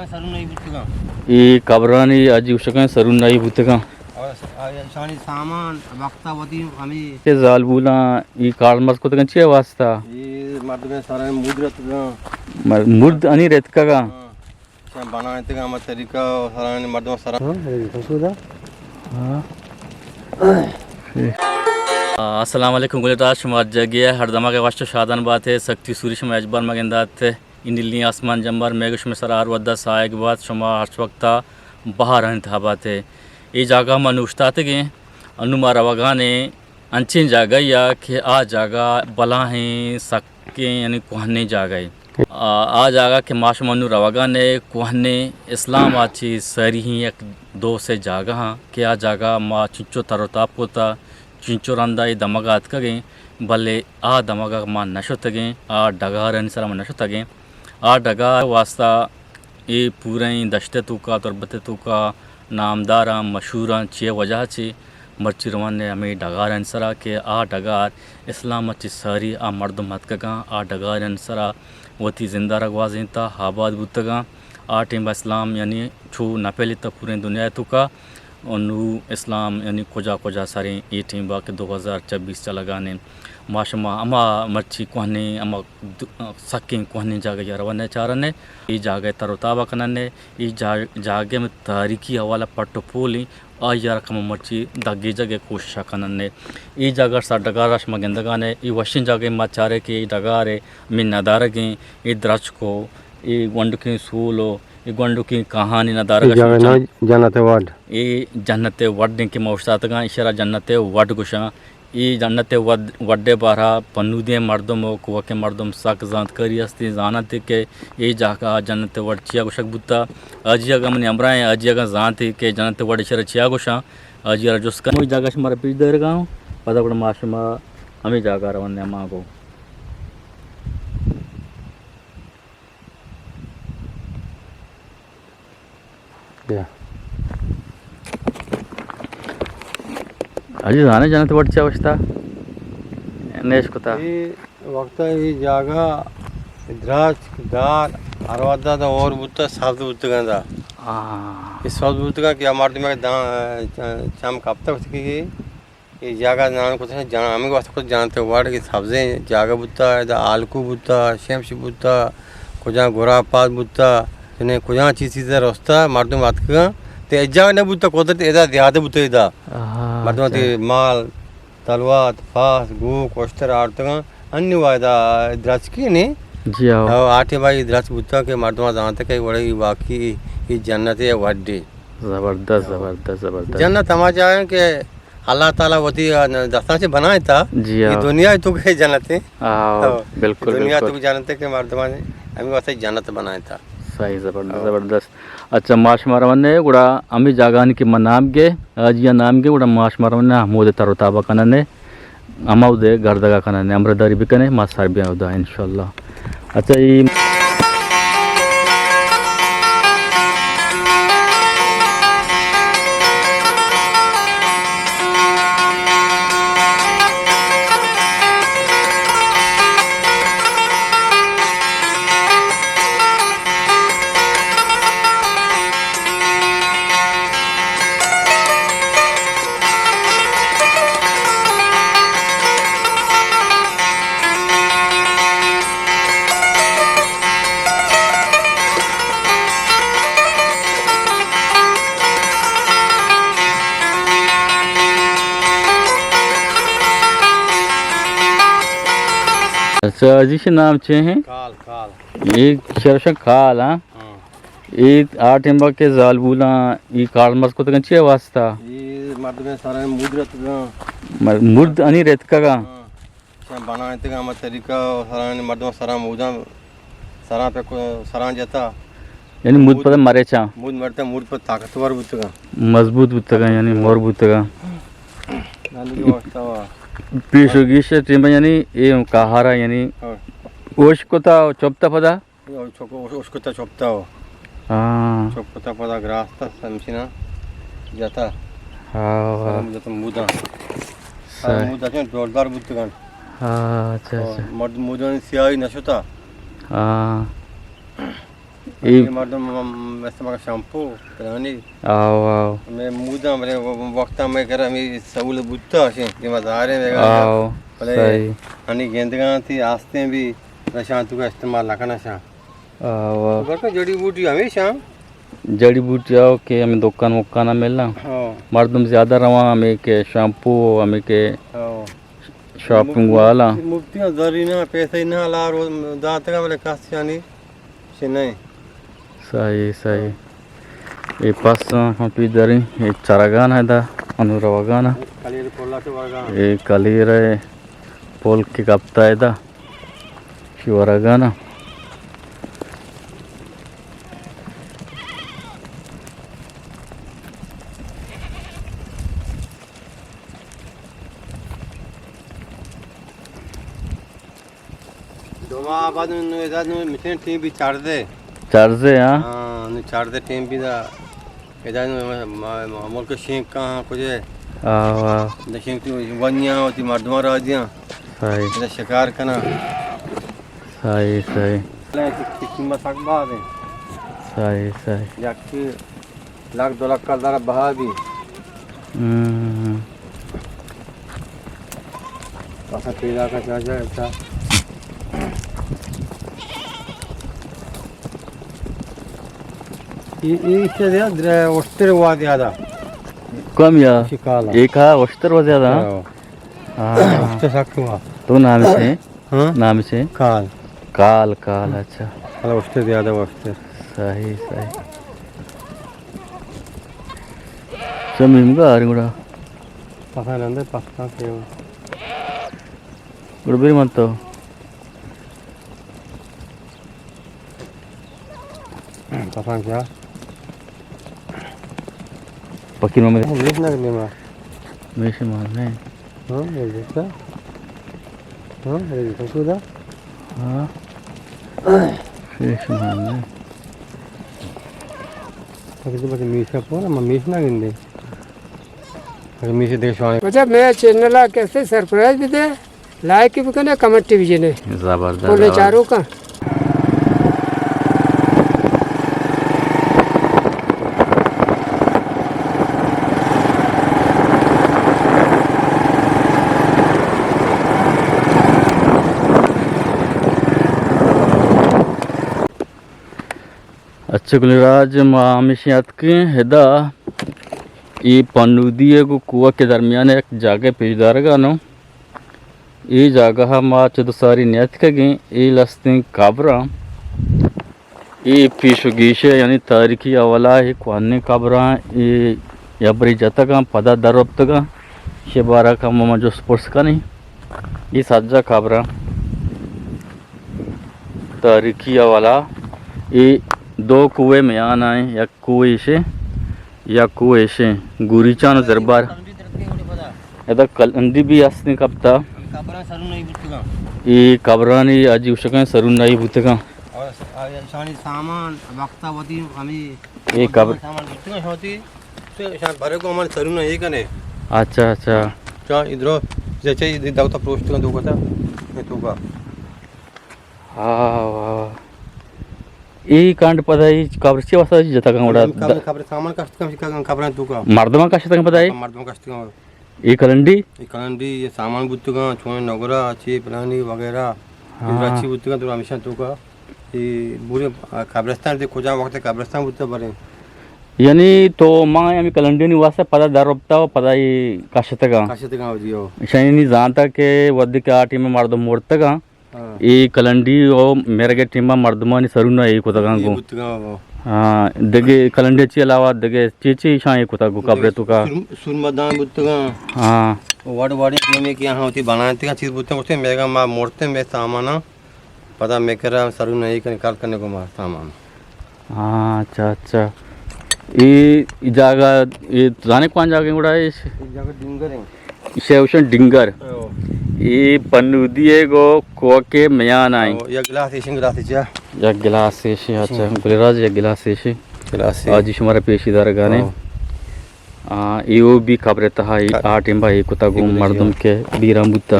سرونائی بوتگاں۔ اے قبرانی آجی گوشگاں سرونائی بوتگاں۔ اور س-، آ، ایشانی سامان وقتا وتی ہمیں کہ زالبولاں اے کارمرز کتگاں چی واسطہ؟ اے مردمیں سرائیں مود رتگاں۔ مر-، مرد انی رتکگاں۔ ہاں۔ چہ بنائینتگاں ہما طریقہ و سرائیں مردم سرا۔ ہاں، اے خوشبو دا۔ ہاں۔ السلام علیکم گلیں راج، شما جگہ ہر دمگ وشت و شادان باتے، سکتی سوری شما اجبار مگندات۔ اے نیلیں آسمان جمبر مئے گوں شمئے سرا ہر وھدا ساہگ بات، شما ہرچ وقتا بہارانی تہا بات ئے۔ اے جاگہ ما نوں اوشتاتگیں، انوں ما روگانیں انچیں جاگہے ءَ کہ آ جاگہ بلاہیں سکیں یعنی کوہنیں جاگہے۔ آ، آ جاگہ کہ ما شما نوں روگانیں کوہنیں اسلام ءَ چہ ساری ایں یک دو سے جاگہ آں کہ آ جاگہ ما چنچو تر و تاب کتا، چنچو رندا اے دمگا اتکگیں، بلے آ دمگا ما نہ شتگیں، آ ڈگارانی سرا ما نہ شتگیں۔ آ ڈگار واسطہ اے پوریں دشت ءِ توکا، تربت ءِ توکا نامداراں، مشہوراں، چے وجہ چے مرچی روان ءَ ہمے ڈگارانی سرا کہ آ ڈگار اسلام ءَ چہ ساری آ مردم اتکگاں، آ ڈگارانی سرا وتی زندارا گوازینتا، آباد بوتگاں۔ آ ٹیم ءَ اسلام یعنی چو نہ پھیلیتا پوریں دنیا ءِ توکا۔ و نوں اسلام یعنی کجا کجا سریں اے ٹیم با کہ دو ہزار چبیس چلگانیں۔ ما شما ہما مرچی کوہنیں، ہما د-، سکیں کوہنیں جاگہ ءَ رونے چارنے۔ اے جاگہ ءِ تر و تابا کننے۔ اے جا-، جاگہ ءِ تاریخی حوالہ پٹ و پولیں۔ آئی ءَ را کمو مرچی دگیجگ ءِ کوششا کننے۔ اے جاگہ سر ڈگارا شما گندگانے۔ اے وشیں جاگہ ما چارے کہ اے ڈگار ءِ ہمے ندارگیں، اے درچکو، اے گونڈکیں سولو، اے گونڈکیں کاہانی ندارگ اے جاگہ ءِ نام جنت وڈ۔ اے جنت وڈ ایں کہ ما اوشتاتگاں، ایشرا جنت وڈ گوشاں۔ اے جنت وڈ، وڈ ءِ بارہ ءَ پنودیں مردم و کوہکیں مردم سک زانتکاری ہستیں، زاننت کہ اے جاگہ ءَ جنت وڈ چیا گوشگ بوتا۔ حاجی اگاں منی ہمراہیں، حاجی اگاں زانت کہ جنت وڈ ایشرا چیا گوشاں، حاجی ءَ را جست کن۔ ہمے جاگہ شمارا پیش دارگا اوں، پدا گڑا ما شما ہمے جاگہ ءَ روان ءَ مانگو۔ بیا۔ حاجی زانے جنت وڈ چا اوشتا؟ نیش کتا۔ اے وقتا اے جاگہ درچک، دار، ہر وھدا دا ہور بوتا، سبز بوتگاں دا۔ آ۔ اے سبز بوتگاں کہ آ مردم داں چم کپتا وقتی کہ اے جاگہ نام کت جان، ہمے واسطہ کت جنت وڈ کہ سبزیں جاگہ بوتا، ادا آلکو بوتا، شمش بوتا، کجام گرا پاد بوتا، چنے کجام چیز چیز رستا، مردم اتکگاں۔ تے اے جاگہ نہ بوتا، قدرت ادا زیادہ بوتا ادا۔ آہا، مردم اچھا۔ تے مال، تلوات، پاس، گوک، اشتر آرتگاں۔ انی واحدہ درچکی نے۔ جی ہاں۔ او آٹے بائی درچ بوتا کہ مردم زانتا کہ وڑے واقعی اے جنت ہے وڈے۔ زبردست، او۔ زبردست، زبردست۔ جنت ہما جاگہ کہ اللہ تعالیٰ وتی دستاں چہ بنائینتا۔ جی اے ہاں۔ دنیا تو کہ جنت ہے۔ ہاں، ہاں۔ بالکل، دنیا بالکل۔ تو جنت ہے کہ مردمان ہمے واسطہ جنت بنائینتا۔ صحیح، زبردست، ہاں۔ زبردست۔ اچھا، ما شما رونے، گڑا ہمے جاگہانی کہ ما نام گے، حاجی ءَ نام گے، گڑا ما شما رونے، ہمودے تر و تابا کننے۔ ہما اودے گردگا کنن، ہمراہداری بکنے، ما سر بیاں ادا انشاءاللہ۔ اچھا، اے اچھا، جی، شے نام چے ہیں؟ کال، کال۔ یہ شرشن کال، ہاں؟ ہاں۔ اے آ ٹیمبا کہ زالبولاں اے کارمرز کتگاں چیا واسطہ؟ اے مردمے سرا مود رتکگاں۔ مر-، مرد انی رتکگاں؟ ہاں۔ چہ بنائینتگاں ہما طریقہ سرانی مردم سرا موداں، سرا پہ کو-، سرا جتا۔ یعنی مود پدا مرے چا؟ مود مرتا، مود پہ طاقتور بوتگاں۔ مضبوط بوتگاں، یعنی مور بوتگاں۔ نانی کے واسطہ وا۔ پیش و گیش ٹیمبا یعنی اے کاہارا یعنی ہاں۔ اوش کتا چپتا پدا؟ او چوکو اوش-، اوشکتا چپتا ہو۔ ہاں۔ چپتا پدا گراستا سمسینا جتا۔ ہاں، واہ۔ سرم جتا مودا۔ صحیح۔ سرم مودا چون جوردار بوتگان۔ ہاں، اچھا، او اچھا۔ مرد مودانی سیاہی نشتا۔ ہاں۔ اے مردم ہم استعمال شیمپو پلانی۔ آو، آو۔ میں موداں بلے وقتا میں کرا میں سہولت بوتا شے کہ مزارے میں آو، بلے صحیح۔ ہنی گندگاں تھی آستیں بھی نشان تو کا استعمال نہ کرنا شاں۔ آو، آو۔ برکا جڑی بوٹی ہمیشہ۔ جڑی بوٹی آو کہ ہمیں دکان مکان ملنا۔ ہاں۔ مردم زیادہ رواں ہمیں کہ شیمپو، ہمیں کہ ہاں۔ شاپنگ والا۔ مفتی زری نہ، پیسے نہ، لا رو داتگا بلے کس یعنی چہ نہ۔ صحیح، صحیح۔ اے پس ہم پی دریں، اے چرگان ہے دا، انو روگان۔ کلیر پولا چہ ورگان۔ اے کلیر ہے، پول کے کپتا ہے دا، شی ورگان۔ دو ماہ بعد نو ادا نو مشین ٹیم بھی چاردے۔ چاردے، ہاں؟ ہاں، نو چاردے ٹیم بھی دا۔ ادا نو ما، ما، ملک شینک کہاں کجے۔ آ، واہ۔ دا شینک تو ونیاں ہوتی مردماں را دیاں۔ صحیح۔ ادا شکار کنا۔ صحیح، صحیح۔ لے، قیمت سک باز ہے۔ صحیح، صحیح۔ یک لاکھ دو لاکھ کلدار بہا بی۔ ہم۔ پسا پیدا کا چا جا ایسا۔ یہ، یہ اس سے زیادہ در-، اشتر ہوا زیادہ۔ کم یا؟ شکالا۔ ایک ہا اشتر ہوا زیادہ، ہاں؟ ہاں۔ ہاں۔ اشتر سخت ہوا۔ تو نام سے؟ ہاں؟ نام چے؟ کال۔ کال، کال، اچھا۔ کال اشتر زیادہ اشتر۔ صحیح، صحیح۔ چمی ہم گار گڑا۔ پسند اندر پسند سے ہو۔ گڑا بری من تو۔ پسند کیا؟ پکی نام ہے۔ میش نہ کرنے ما۔ میش مان نہیں۔ ہاں، یہ دیکھتا۔ ہاں، یہ دیکھتا، سودا۔ ہاں۔ میش مان نہیں۔ پکی تو بس میش کا پورا، ما میش نہ گندے۔ اگر میش دیکھ شوائیں۔ اچھا، میں چینل آ کیسے سرپرائز بھی دے۔ لائک بکنے، کمنٹ بجنے۔ زبردست، کل زبردست۔ چاروکاں۔ اچھا گل راج، ما ہمیشی اتکیں ادا، اے پنودی ء گوں کوہ کے درمیان ء یک جاگہ پیش دارگا نوں۔ اے جاگہ ء ما چد ساری نیاتکگیں، اے لستیں قبراں، اے پیش و گیش ء یعنی تاریخی حوالہ ء اے کوہنیں قبراں، اے یبرے جتگاں پدا در رپتگاں، شے بارہ کم ما جست پرس کنیں۔ اے سجا قبراں تاریخی حوالہ، اے دو کوہ میان آئیں، یک کوہ ایشے، یک کوہ ایشے، گوریچان و زربار۔ ادا کلنڈی بھی ہستیں کپتا۔ اے قبرانی عجیب شکلیں سرون نہیں بوتگاں۔ اور اشانی سامان وقتا وتی ہمیں اے قبر سامان بوتگاں ہوتی۔ تو اشان بارے کو ہمارے سرون نہیں کنے۔ اچھا، اچھا۔ چا ادھر، جیسے ادھر دعوت پروشتگاں دو کتا، میں تو کا۔ ہاں، واہ، واہ۔ اے کانڈ پدا اے قبر چی واسطہ جتگ اَنت وڑا؟ قبر، قبر سامان کشتگ اَنت، قبر، قبر تو کا۔ مردم کشتگ اَنت پدا اے؟ مردم کشتگ اَنت۔ اے کلنڈی؟ اے کلنڈی، اے سامان بوتگ اَنت، چون نگرا، چی پلانی وغیرہ۔ ہاں۔ اے چی بوتگ اَنت تو ہمیشہ تو کا۔ اے بورے قبرستان دے کجا وقت قبرستان بوتگ برے۔ یعنی تو ما ہمیں کلنڈی نی واسطہ پدا در رپتا و پدا اے کشتگ اَنت۔ کشتگ اَنت جی ہو۔ شانی زانتا کہ ودی کہ آ ٹیم مردم مرتگ اَنت۔ ہاں۔ اے کلنڈی و مرگ ٹیما مردمانی سرون اے کتگاں گوں۔ ہاں، دگہ کلنڈی چی علاوہ دگہ چی چی شاں اے کتگ گوں قبر تو کا؟ سور، سورمدان بوتگاں۔ ہاں۔ وڑ وڑی ٹیمے کہ ہاں ہوتی بنائیں تگاں چیز بوتگاں، گوشتے میگا ما مرتے میں سامانا پدا میں کرا سرون اے کنے کار کنے کو ما سامان۔ ہاں، اچھا، اچھا۔ اے، اے جاگہ، اے زانے کوان جاگہ گڑا اے؟ اے جاگہ ڈنگر ایں۔ ایشی اوشن ڈنگر۔ او۔ اے پنودی اے گو کوہ کے میان آئیں۔ او، یک گلاس ایشن گلاس چا۔ یک گلاس ایشی، اچھا۔ گلے راج یک گلاس ایشی۔ گلاس اے۔ آجی شمارا پیشی دارگانے۔ او۔ آ، اے او بھی قبر تہا، اے آ ٹیم با اے کتا گو مردم کے بیران بوتا۔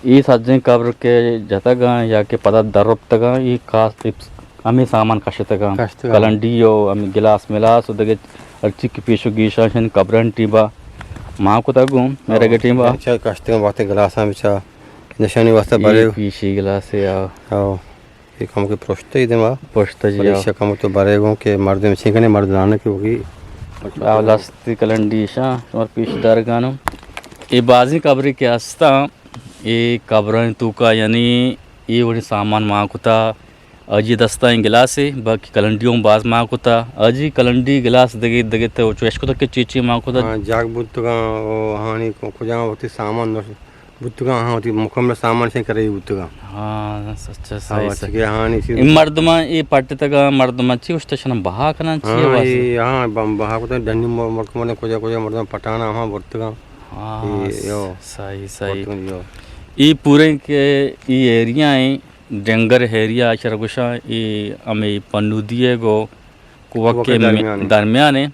اے سجیں قبر کے جتگاں یا کہ پدا در رپتگاں، اے خاص ہمے سامان کشتگاں۔ کشتگاں۔ کلنڈی و ہمے گلاس ملاس و دگہ ہرچی کہ پیش و گیشاں شن قبرانی ٹیمبا مان کتگ گوں، میرگ ءِ ٹیمبا۔ چہ کشتگاں وقت گلاساں بچا نشانی واسطہ اے برے۔ پیشی گلاسے آ۔ او، اے کم کہ پرشتہ اے دیما۔ پرشتہ جی، بلے آ۔ ایشا کم تو برے گوں کہ مردم چین کنے، مرد زانہ کہ وگی۔ آ لستی کلنڈی ایشاں شمار پیش دارگانوں۔ اے بازیں قبرے کہ ہستاں، اے قبرانی توکا یعنی اے وڑیں سامان مان کتا، آجی دستائیں گلاسے، باقی کلنڈی ہوں باز مان کتا۔ آجی کلنڈی گلاس دگہ دگہ تو چو اشکتا کہ چی چی مان کتا۔ ہاں، جاگ بوتگاں، او ہانی کو-، کجام وقتی سامان نش-، بوتگاں، ہاں، وتی مکمل سامان شے کرے بوتگاں۔ ہاں، سچا، ہاں، صحیح، صحیح۔ چکے ہانی چیز۔ اے مردماں اے پٹتگاں، مردماں چی گوشتا شنا بہا کنن، چی ہاں، واسطے؟ اے، ہاں، بم-، بہا کتا ڈنی م-، ملک مردم کجا کجا مردم پٹانا ہاں برتگاں۔ ہاں، اے، یو۔ صحیح، صحیح۔ برتگاں، یو۔ اے پورے کہ اے ایریا ہیں، ڈنگر ایریا آ چرا گوشاں، اے ہمے پنودی ءَ گوں کوک کوک ءِ درمیان ءَ۔ درمیان ءَ۔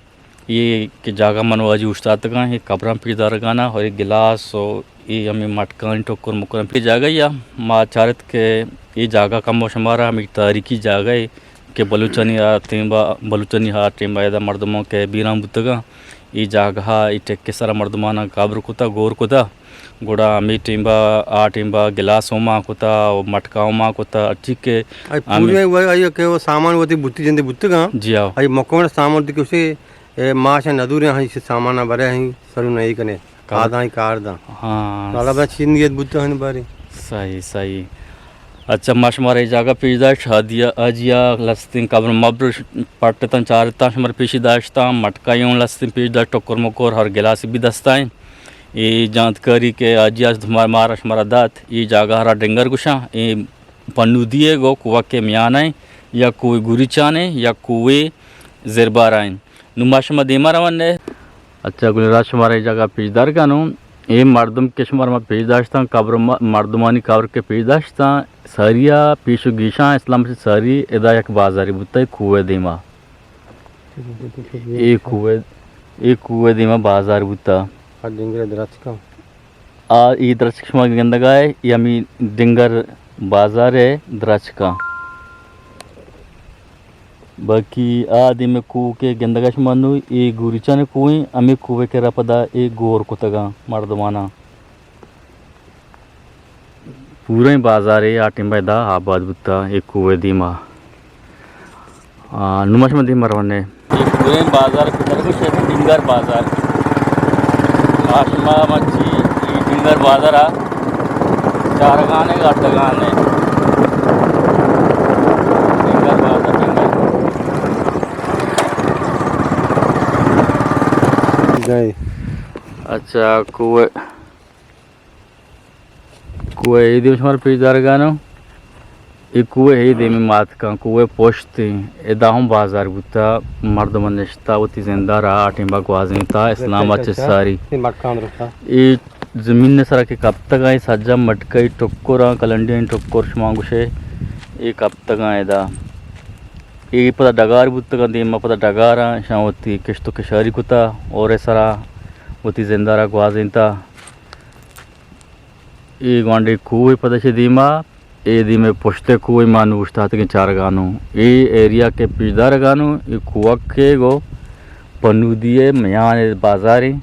اے کہ جاگہ من واجی اوشتاتگاں، اے قبراں پیش دارگانا اور اے گلاس و اے ہمے مٹکانی ٹکر مکر ہمے جاگہ یا ما چارت کہ اے جاگہ کم و شمارا ہمے تاریخی جاگہ ہے کہ بلوچانی آ ٹیمبا، بلوچانی آ ٹیمبا ادا مردموں کہ بیران بوتگاں۔ اے جاگہ ءَ اے ٹک ءِ سرا مردماناں قبر کتا، گور کتا، گڑا ہمے ٹیمبا، آ ٹیمبا گلاس ہما کتا و مٹکا ہما کتا، ہرچی کہ اے ہمے پورے و-، اے کہ وہ سامان وتی بوتی جندے بوتگاں۔ جی ہاں۔ اے مکمل سامان دی کہ اسے، اے ماش ندورے ہاں، اسے سامان برے ہاں، سرو نہیں کنے۔ کار۔ آداں کار داں۔ ہاں۔ سالا بنا چین نیت بوتا ہن بارے۔ صحیح، صحیح۔ اچھا، ما شمارا اے جاگہ پیش داشت، ہادیا، آجیا لستیں قبر مبر پٹتاں چارتاں شمار پیشی داشتاں، مٹکایوں لستیں پیش داشت، ٹکر مکر ہر گلاس بھی دستائیں۔ اے جانتکاری کہ آجیا مار-، مارا شمارا دات، اے جاگہ ہرا ڈنگر گوشاں، اے پنودی ءَ گوں کوک ءِ میان ءَ یا کوہ گوریچان ءَ یا کوہ زربارا ءَ۔ نوں ما شما دیما روان ئے۔ اچھا، گل راج شمارا اے جاگہ پیش دارگانوں۔ اے مردم کہ شمارا ما پیش داشتاں، قبر م-، مردمانی قبر کہ پیش داشتاں، ساریا پیش و گیشاں اسلام آباد ساری ادا یک بازارے بوتا، اے کوہ ءِ دیما۔ اے کوہ، اے کوہ ءِ دیما بازار بوتا۔ آ ڈنگر درچکاں۔ آ، اے درچک شما گندگا ئے، اے ہمے ڈنگر بازار ءِ درچکاں۔ باقی آ دیمے کوہ کہ گندگا شما نوں، اے گوریچان کوہ ایں، ہمے کوہ ءِ کرا پدا اے گور کتگاں مردماناں۔ پوریں بازارے آ ٹیمبا ادا آباد بوتا، اے کوہ ءِ دیما۔ آ، نوں ما شما دیما روان ئے۔ اے پوریں بازار کہ در گوش ئے ڈنگر بازار۔ آ شما مچی اے ڈنگر بازار ءَ چارگانے گٹگانے۔ ڈنگر بازار، ڈنگر۔ جائے۔ اچھا، کوہ کوہ اے دیم شمار پیش دارگانوں۔ اے کوہ اے دیم ماتکاں، کوہ پشت ایں۔ ادا ہم بازار بوتا، مردم نشتا وتی زندہ را آ ٹیمبا گوازینتا، اسلام آباد چہ ساری۔ اے زمین سرا کہ کپتگاں، اے سجا مٹکئی ٹکراں، کلنڈیاں ٹکر شما گوشے، اے کپتگاں ادا۔ اے پدا ڈگار بوتگاں، دیما پدا ڈگاراں، شاں وتی کشت و کشاری کتا اور اے سرا وتی زندہ را گوازینتا۔ اے گوانڈے کوہ پدا چہ دیما، اے دیمے پشت کوہ ما نوں اوشتاتگیں چارگانوں۔ اے ایریا کہ پیش دارگانوں، اے کوہ کہ گو پنودی ءِ میان بازاریں۔